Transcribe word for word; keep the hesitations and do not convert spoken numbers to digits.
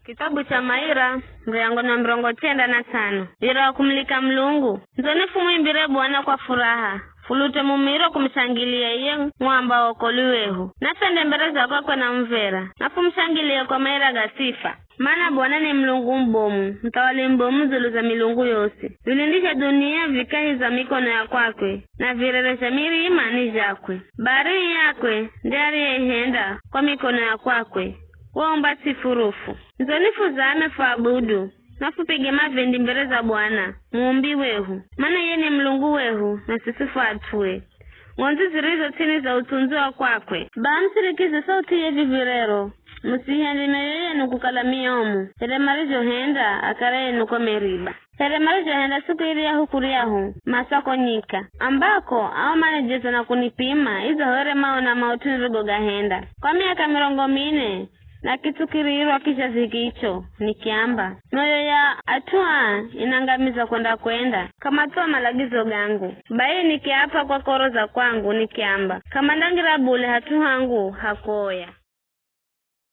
Kitabu cha Maira, muryango na mirongo chenda na tsano. Ira wa kumulika Mulungu. Ndzoni fumwimbire Bwana kwa furaha, fulute mumiro kumushangilia iye mwamba wa wokolwi wehu. Nafende mbere za kwakwe na muv̱era, na fumushangilie kwa maira ga sifa. Mana Bwana ni Mulungu mubomu, muthawali mubomu dzulu za milungu yosi. Vilindi zha dunia vi kahi za mikono ya kwakwe, na virere zha mirima ni zhakwe. Bahari ni yakwe, nde ariyeihenda kwa mikono ya kwakwe, waumba ts'i furufu. Ndzoni fuzame fuabudu, na fupige mavindi mbere za Bwana, muumbi wehu, mana iye ni Mulungu wehu, na siswi fu at'ue. Ng'ondzi zirizo ts'ini za utsundzi wa kwakwe. Bai musirikize sauthi ye vivi rero, musihendze mioyo yenu kukala miomu, here marizhohenda akare enu ko Meriba. Here marizhohenda siku iryahu kuryahu, maswa ko nyika, ambako ao manijeza na kunipima, idza here maona maut'u nirigogahenda. Kwa miaka mirongo mine, na kitsukirirwa kizhazi kicho, nikiamba, mioyo ya at'u aa inangamiza kwenda-kwenda, k'amathuwa malagizo gangu. Bai nikiap'a kwa koro za kwangu, nikiamba, k'amandangira bule hat'u hangu ha kuoya.